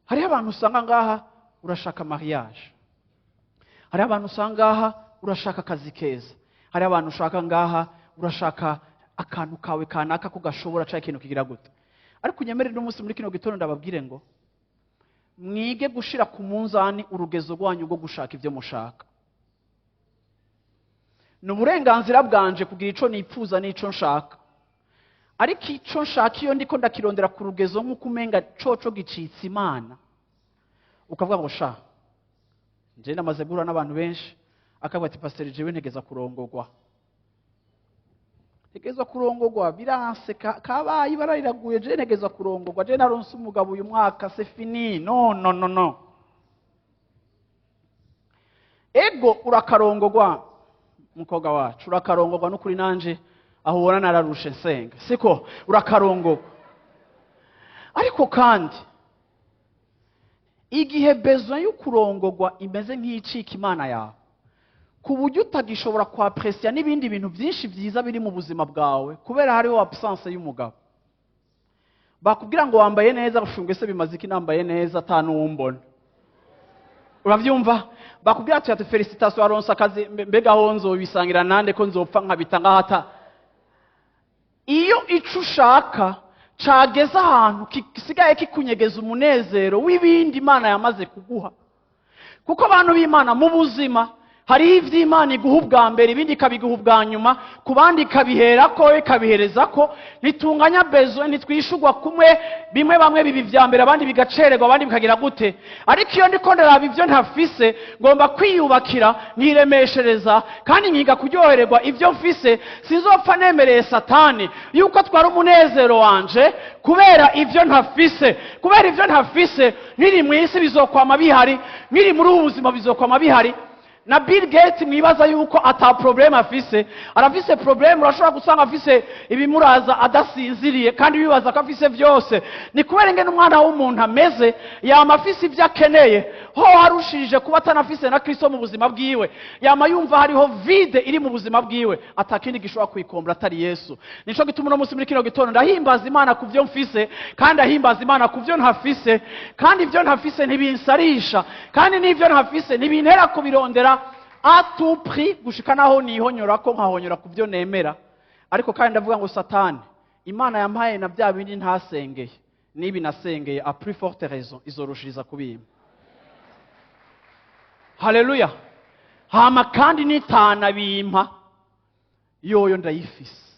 Hariho abantu usanga ngaha urashaka mariage, hariho abantu usanga ngaha urashaka akazi keza, hariho abantu ushaka ngaha urashaka akantu kawe kanaka ko gashobora cyangwa ikintu kigira gute. Ariko unyemerere uno munsi muri kino gitondo ndababwire ngo mwige gushira ku munzani urugezo rwanyu rwo gushaka ibyo mushaka. Ni uburenganzira bwanje kugira ico nipfuza n'ico nshaka, ariko ico nshaka iyo ndiko ndakirondera ku rugezo nk'uko umenga coco gicitse Imana, ukavuga ngo sha nje namaze guhura n'abantu benshi akavuga ati pasiteri jewe ntegeza kurongogwa, ntegeza kurongogwa biranse kabaye ibara riraguye, je ntegeza kurongogwa, je naronse umugabo uyu mwaka c'est fini. No no no no, ego urakarongogwa mukobwa wacu, urakarongogwa n'ukuri nanje aho ubona nararushe nsenga, siko urakarongogwa. Ariko kandi igihe besoin yo kurongogwa imeze nk'icika Imana yawe, ku buryo utagishobora kwapresia n'ibindi bintu byinshi byiza biri mu buzima bwawe kubera hariho absence y'umugabo. Bakubwira ngo wambaye neza, ushunge se bimaze iki nambaye neza atanumbona? Uravyumva? Bakubwira ati félicitations aronse akazi, mbega aho nzobisangira nande ko nzopfa nkabita ngahata. Iyo ico ushaka cageze ahantu kisigaye kikunyegeza umunezero w'ibindi Imana yamaze kuguha. Kuko abantu b'Imana mu buzima hariho ivy'Imana iguha ubwa mbere, ibindi ikabiguha ubwa nyuma, ku bandi ikabiherako ikabiherezako. Ntitunganya besoin, ntitwishurwa kumwe, bimwe bamwe bibi vya mbere abandi bigacererwa abandi bikagira gute. Ariko iyo ndiko ndaraba ivyo ntafise, ngomba kwiyubakira nkiremeshereza kandi nkiga kuryohererwa ivyo mfise. Sinzopfa nemereye Satani yuko atwara umunezero wanje kubera ivyo ntafise. Kubera ivyo ntafise nkiri mw'isi bizokwama bihari, nkiri muri ubu buzima bizokwama bihari. Na Bill Gates mwibaza yuko ata problème afise, arafise problème. Urashobora gusanga afise ibimuraza adasinziriye kandi bibaza ko afise vyose. Ni kubera ingene umwana w'umuntu ameze, yama afise ivyo akeneye, ho harushirije kuba atanafise na Kristo mu buzima bwiwe, yama yumva hariho vide iri mu buzima bwiwe, atakindi gishobora kwikombra atari Yesu. Nico gituma uno munsi muri kino gitondo ndahimbaza Imana ku vyo mfise, kandi ahimbaza Imana ku vyo ntafise, kandi ivyo ntafise ntibinsarisha, kandi n'ivyo ntafise ntibintera kubirondera à tout prix gushika naho nihonyora ko nkahonyora ku byo nemera. Ariko kandi ndavuga ngo Satani, Imana yampaye na bya bindi ntasengeye, nibi nasengeye à plus forte raison izorushiriza kubimpa. Haleluya. Hama kandi nitana bimpa yoyo ndayifise.